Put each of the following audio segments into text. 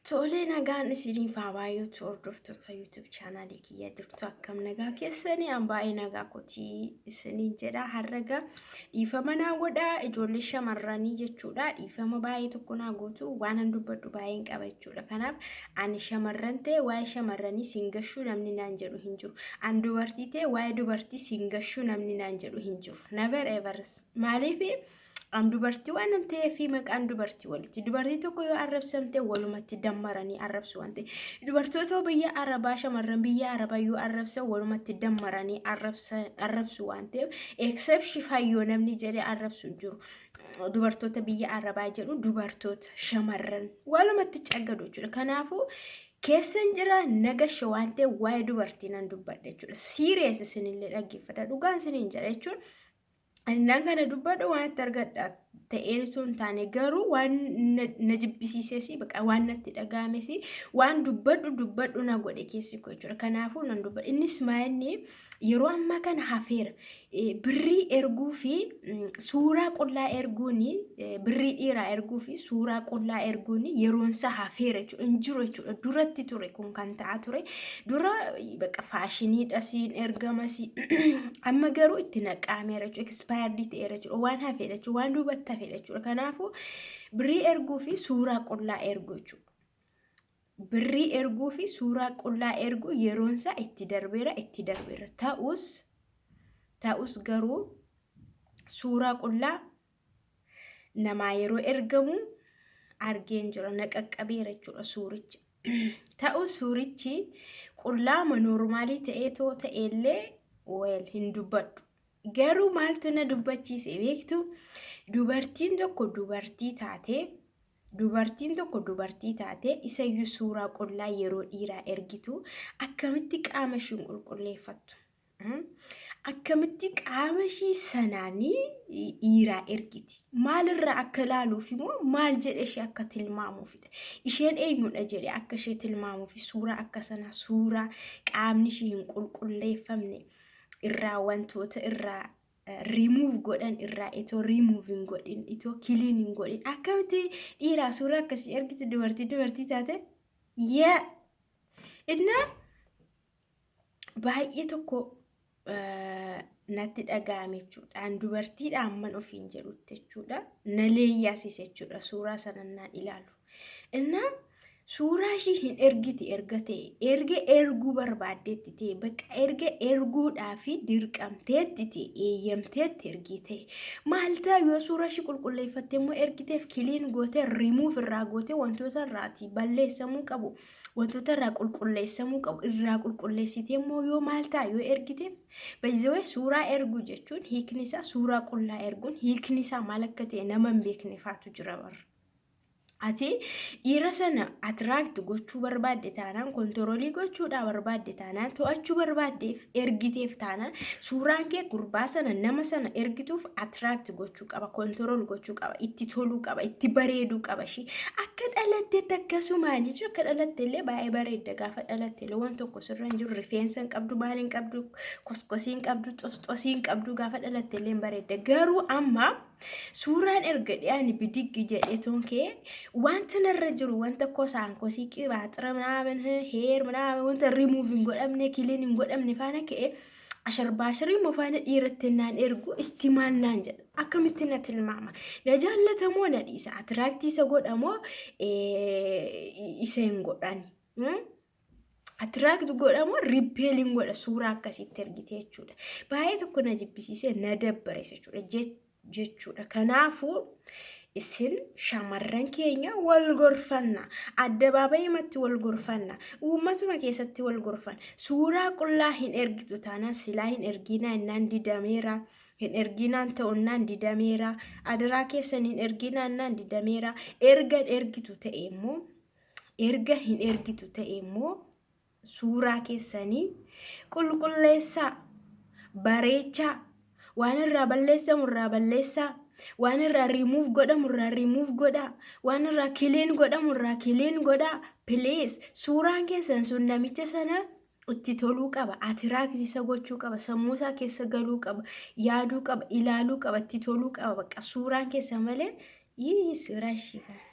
Tolee, nagaan isiniif haa baay'atu hordoftoota YouTube chaanaalii kiyya. Jirtu akkam, nagaa keessanii? An baay'ee nagaa kotii isiniin jedha. Har'aga dhiifama naa godhaa, ijoollee shamarranii jechuudha. Dhiifama baay'ee tokko naa gootu, waan an dubbadhu baay'een qaba jechuudha. Kanaaf ani shamarran ta'e waa'ee shamarranii siin gashuu namni naan jedhu hin jiru. An dubartii ta'e waa'ee dubartii siin gashuu namni naan jedhu hin jiru. Never ever. Maaliif? An dubartii waan ta'eef maqaan dubartii walitti. Dubartii tokko yoo arrabsamte walumatti dammaranii arrabsu waan ta'eef. Dubartoota biyya Arabaa, shamarran biyya Arabaa yoo arrabsan walumatti dammaranii arrabsu waan ta'eef, except Shifayyoo namni jedhee arrabsu hin jiru. Dubartoota biyya Arabaa jedhu, dubartoota shamarran walumatti cagadu jechuudha. Kanaafuu keessan jira nagasha waan ta'eef waa'ee dubartii nan dubbadha jechuudha. Serious isinillee dhaggeeffadha. Dhugaan isiniin jedha jechuun. Innaan kana dubbadhu waan itti argadha ta'ee osoo hin taane, garuu waan na jibbisiises, baqa waan natti dhaga'ames, waan dubbadhu dubbadhu na godhe keessi koo jechuudha. Kanaafuu nan dubbadha. Innis maa'inni yeroo ammaa kana hafeera. Birrii erguu fi suuraa qullaa erguun, birrii dhiiraa erguu fi suuraa qullaa erguun yeroonsaa hafeera jechuudha. Hin jiru jechuudha. Duratti ture kun kan ta'aa ture. Dura baqa faashiniidha siin ergamasii. Amma garuu itti naqaameera jechuudha. Expired ta'eera jechuudha. Waan hafeedha jechuudha. Waan duubatti hafeedha jechuudha. Kanaafuu birrii erguu fi suuraa qullaa erguu jechuudha. Birrii erguu fi suuraa qullaa erguu yeroonsaa itti darbeera, itti darbeera. Ta'us garuu suuraa qullaa namaa yeroo ergamu argeen jira, na qaqqabeera jechuudha suurichi. Ta'us suurichi qullaama normal ta'ee too ta'ellee, well, hin dubbadhu. Garuu maaltu na dubbachiise beektu? Dubartiin tokko dubartii taatee, dubartiin tokko dubartii taatee, isayyuu suuraa qullaa yeroo dhiiraa ergitu akkamitti qaama ishiin qulqulleeffattu? Akkamitti qaama ishii sanaanii dhiiraa ergiti? Maalirraa akka ilaaluuf immoo maal jedhe ishee akka tilmaamuufidha. Isheen eenyudha jedhe akka ishee tilmaamuufi suuraa akka sanaa, suuraa qaamni ishii hin qulqulleeffamne irraa, wantoota irraa rimuuf godhan irraa itoo rimuuf hin godhin, itoo clean hin godhin, akkamitti dhiiraa suuraa akkasii ergiti dubartii taate? Yaa innaa baay'ee tokko natti dhaga'ame jechuudha. An dubartiidha amman ofiin jedhutti jechuudha. Na leeyyaasise jechuudha suuraa sana naan ilaalu. Innaa suuraa ishii hin ergiti erga ta'e, erga erguu barbaaddeetti ta'e, bakka erga erguudhaa fi dirqamteetti ta'e, eeyyamteetti ergii ta'e, maal ta'a yoo suuraa ishii qulqulleeffattee immoo ergiteef, clean gootee, rimuuf irraa gootee, wantoota irraati balleessamuu qabu, wantoota irraa qulqulleessamuu qabu irraa qulqulleessitee immoo yoo maal ta'a yoo ergiteef? Baay'ee suuraa erguu jechuun hiikni isaa, suuraa qullaa erguun hiikni isaa maal akka ta'e nama hin beekne faatu jira barra. Ati dhiira sana attract gochuu barbaadde taanaan, control gochuudhaa barbaadde taanaan, to'achuu barbaaddeef ergiteef taanaan, suuraan kee gurbaa sana, nama sana ergituuf attract gochuu qaba, control gochuu qaba, itti toluu qaba, itti bareeduu qaba ishii. Akka dhalatteetti akkasumaan jechuun, akka dhalatte illee baay'ee bareedda. Gaafa dhalatte illee waan tokko sirra hin jiru, rifeensa hin qabdu, maal hin qabdu, koskosii hin qabdu, xosxosii hin qabdu, gaafa dhalatte illee hin bareedda. Garuu amma suuraan erga dhiyaani bidiggi jedhee tonkee wanta narra jiru, wanta kosaan kosii qibaaxira ምናምን hair ምናምን, wanta rimuuf hin godhamne, clean hin godhamne faana ka'e, asharbaasharii immoo faana dhiiratti naan ergu, isti maal naan jedha? Akkamitti na tilmaama? Na jaallatamoo na dhiisa? Attract isa godhamoo isa hin godhan? Attract godhamoo repel hin godha suuraa akkasitti ergite jechuudha. Baay'ee tokko na jibbisiisee na dabbareessa jechuudha. Kanaafuu isin shamarran keenya wal gorfanna. Addabaabayimatti wal gorfanna. Uummatuma keessatti wal gorfanna. Suuraa qullaa hin ergitu taanaan silaa hin erginaa innaan didameera. Hin erginaan ta'unnaan didameera. Adaraa keessan hin erginaa innaan didameera. Erga ergitu ta'e immoo, erga hin ergitu ta'e immoo, suuraa keessanii qulqulleessaa, bareechaa, waan irraa balleessamu irraa balleessaa, waan irraa rimuuf godhamu irraa rimuuf godhaa, waan irraa clean godhamu irraa clean godhaa. Please, suuraan keessan sun namicha sana itti toluu qaba, attract isa gochuu qaba, sammuu isaa keessa galuu qaba, yaaduu qaba, ilaaluu qaba, itti toluu qaba. Bakka suuraan keessa malee yii suuraa ishii kana.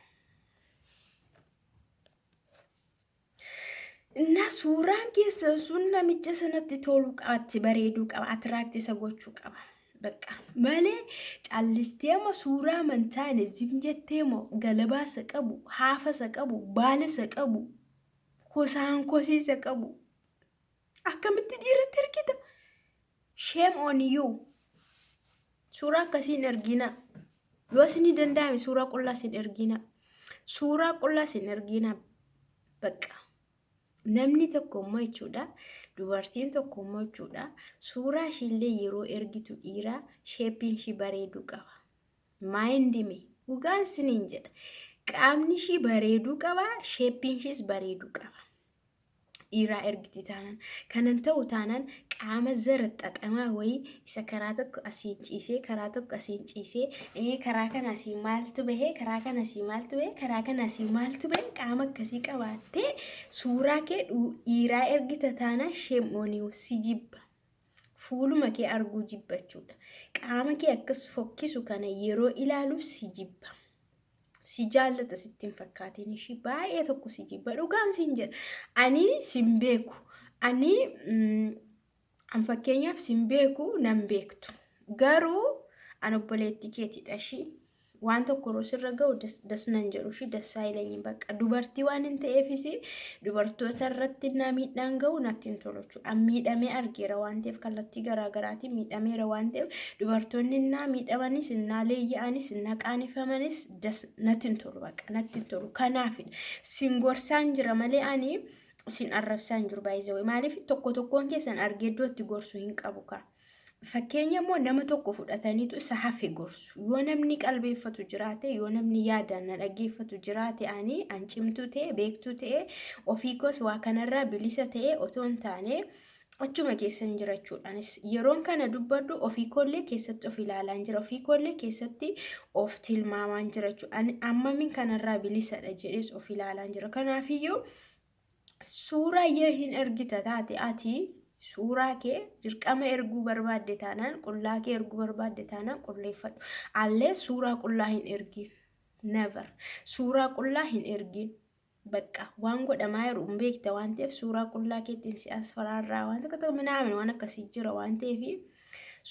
Suuraan keessan sun namicha sanatti toluu qaba, itti bareeduu qaba, attract isa gochuu qaba. Bakka malee callistee moo suuraa mantaane zim jettee moo galabaa isa qabu, haafa isa qabu, baala isa qabu, kosaan kosii isa qabu. Akkamitti dhiiratti ergita? Shame on you. Suuraa akkasii hin ergina. Yoo isinii danda'ame suuraa qullaa isin ergina. Suuraa qullaa isin ergina. Bakka. Namni tokko immoo jechuudha, dubartiin tokko immoo jechuudha, suuraa ishiillee yeroo ergitu dhiiraa shapeiin ishii bareeduu qaba. Mind me, dhugaan isiniin jedha. Qaamni ishii bareeduu qaba, shapeiin ishiis bareeduu qaba. Dhiiraa ergiti taanaan. Kanan ta'u taanaan qaama zara xaxamaa wayii isa karaa tokko asiin ciisee, karaa tokko asiin ciisee, karaa kana asiin maaltu bahee, karaa kana asiin maaltu bahee, karaa kana asiin maaltu bahee, qaama akkasii qabaattee suuraa kee dhiiraa ergita taanaan shame on you, si jibba. Fuuluma kee arguu jibbachuudha. Qaama kee akkas fokkisu kana yeroo ilaalu si jibba. Si jaallata sitti hin fakkaatiin, ishii baay'ee tokko si jibba, dhugaan siin jedha. Ani sin beeku. Ani an fakkeenyaaf sin beeku, nan beektu. Garuu an obboleettii keetidha ishii. Waan tokko yeroo sirra ga'u das nan jedhu ishii dassaa ileenyi bakka dubartii waan hin ta'eefis dubartoota irratti na miidhaan ga'u natti hin tolu jechuudha. An miidhamee argeera waan ta'eef, kallattii garaagaraatiin miidhameera waan ta'eef, dubartoonni innaa miidhamanis, innaa leeyya'anis, innaa qaanifamanis das natti hin tolu, bakka natti hin tolu. Kanaafidha. Sin gorsaan jira malee ani sin arrabsaan jiru baay'ee. Maaliif tokko tokkoon keessan argee iddoo itti gorsu hin qabu kaa. Fakkeenya immoo nama tokko fudhataniitu isa hafe gorsu. Yoo namni qalbeeffatu jiraate, yoo namni yaadaan na dhaggeeffatu jiraate, ani an cimtuu ta'e, beektuu ta'e, ofii koos waa kanarraa bilisa ta'e otoo hin taane achuma keessan jira jechuudha. Anis yeroon kana dubbadhu ofii koollee keessatti of ilaalaan jira. Ofii koollee keessatti of tilmaamaan jira jechuudha. Ani ammamin kanarraa bilisadha jedhees of ilaalaan jira. Kanaafiyyuu suuraa yoo hin ergita taate, ati suuraa kee dirqama erguu barbaadde taanaan, qullaa kee erguu barbaadde taanaan qulleeffadhu. Allee suuraa qullaa hin ergin. Never. Suuraa qullaa hin ergin. Bakka waan godhamaa jiru hin beekta waan ta'eef, suuraa qullaa keetiin si as faraarraa waan tokko tokko minaamin waan akkasii jira waan ta'eef,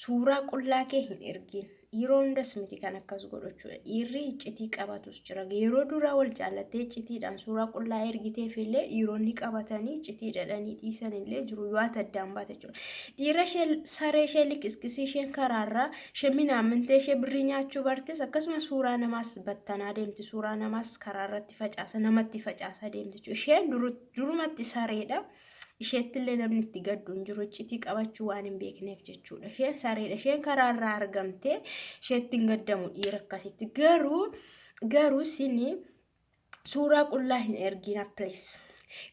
suuraa qullaa kee hin ergin. Yeroo hundas miti kan akkas godhu jechuudha. Dhiirri iccitii qabatus jira. Yeroo duraa wal jaallattee iccitiidhaan suuraa qullaa ergiteef illee dhiironni qabatanii iccitii jedhanii dhiisan illee jiru yoo ati addaan baate jechuudha. Dhiira ishee saree ishee liqiskisii isheen karaarraa ishee minaamintee ishee birrii nyaachuu bartes akkasuma suuraa namaas battanaa deemti. Suuraa namaas karaarratti facaasa, namatti facaasa deemti jechuudha. Isheen durumatti sareedha. Isheetti illee namni itti gaddu hin jiru, iccitii qabachuu waan hin beekneef jechuudha. Isheen sareedha. Isheen karaarraa argamtee isheetti hin gaddamu dhiira akkasitti. Garuu sini suuraa qullaa hin ergina, please.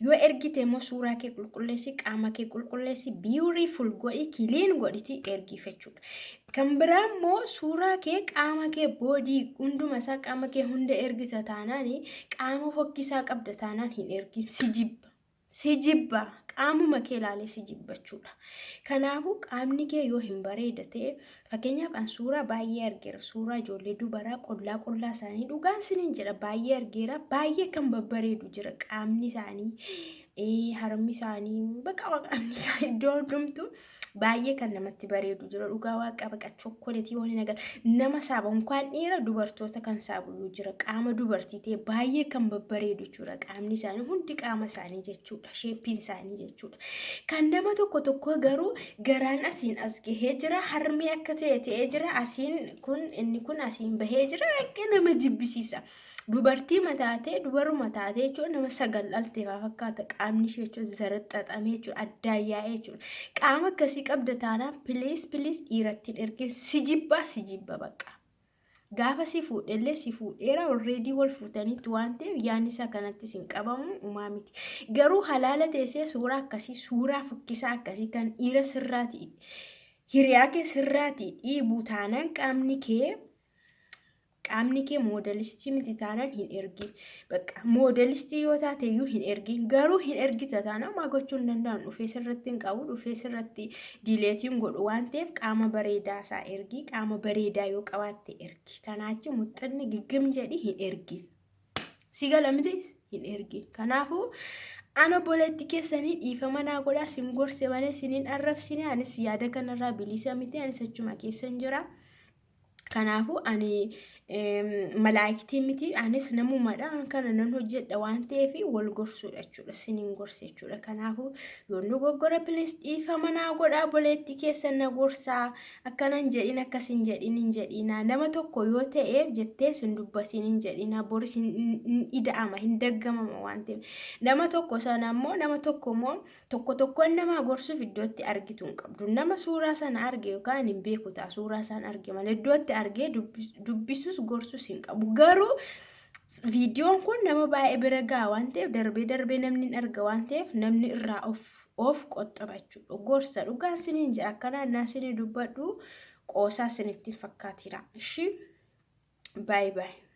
Yoo ergite immoo suuraa kee qulqulleessi, qaama kee qulqulleessi, beautiful godhi, clean godhiti ergiif jechuudha. Kan biraa immoo suuraa kee, qaama kee, body hunduma isaa, qaama kee hunda ergita taanaan, qaama fokkisaa qabda taanaan hin ergin, si jibba. Si jibba, qaamuma kee ilaalee si jibbachuudha. Kanaafuu qaamni kee yoo hin bareeda ta'e, fakkeenyaaf an suuraa baay'ee argeera. Suuraa ijoollee dubaraa qullaa qullaa isaanii, dhugaan siniin jedha, baay'ee argeera. Baay'ee kan babbareedu jira, qaamni isaanii, harmi isaanii, bakka qaamni isaanii iddoo hundumtu baay'ee kan namatti bareedu jira. Dhugaa waaqa baqa chokkoleetii waan hin agarre nama saaba, unkaan dhiira dubartoota kan saabuyyuu jira. Qaama dubartii ta'e baay'ee kan babbareedu jechuudha. Qaamni isaanii hundi, qaama isaanii jechuudha. Shapeiin isaanii jechuudha. Kan nama tokko tokko garuu garaan asiin as gahee jira. Harmi akka ta'e ta'ee jira. Asiin kun inni kun asiin bahee jira. Akka nama jibbisiisa. Dubartii mataatee, dubaruma taatee jechuudha, nama sagal dhalte faa fakkaata qaamni ishee jechuudha, zaraxxaxamee jechuudha, addaan yaa'ee jechuudha. Qaama akkasii qabda taanaan, please, please, dhiiratti hin ergin, si jibbaa, si jibba bakka. Gaafa si fuudhellee si fuudheera, already wal fuutaniitti waan ta'eef yaadni isaa kanattis hin qabamu, uumaa miti. Garuu halaala teessee suuraa akkasii, suuraa fokkisaa akkasii kan dhiira sirraati, hiriyaa kee sirraati dhiibuu taanaan, qaamni kee moodelistii miti taanaan hin ergin. Bakka moodelistii yoo taate iyyuu hin ergin. Garuu hin ergita taanaan maa gochuu hin danda'an, dhufee sirratti hin qabu, dhufee sirratti deleteiin godhu waan ta'eef, qaama bareedaa isaa ergi. Qaama bareedaa yoo qabaatte ergi. Kanaachi muxxinni giggim jedhi hin ergin. Si gala miti? Hin ergin. Kanaafuu Ana obboleetti keessanii dhiifama naa godhaa, sin gorse malee sinin arrabsine. Anis yaada kanarraa bilisa miti, anis achuma keessan jira. Kanaafuu ani malaayiktii miti, anis namumadha, kana nan hojjedha waan ta'eef wal gorsuudha jechuudha, sinin gorse jechuudha. Kanaafuu yoon dogoggora please dhiifama naa godhaa, obboleettii keessan na gorsaa. Akkanan jedhin, akkas hin jedhin hin jedhina. Nama tokko yoo ta'eef jettee sin dubbatiin hin jedhina, boris hin ida'ama, hin daggamama waan ta'eef. Nama tokko sana immoo, nama tokko immoo, tokko tokkoon namaa gorsuuf iddootti argitu hin qabdu. Nama suuraa sana arge yookaan hin beeku ta'a, suuraa sana arge malee iddootti argee dubbisuus gorsuus hin qabu. Garuu viidiyoon kun nama baay'ee bira ga'a waan ta'eef, darbee darbee namni hin arga waan ta'eef, namni irraa of qoxxaba jechuudha. Gorsa dhugaan siniin jedha, akkanaan naa sinii dubbadhu qoosaa sinitti fakkaatira. Ishii baay'ee baay'ee.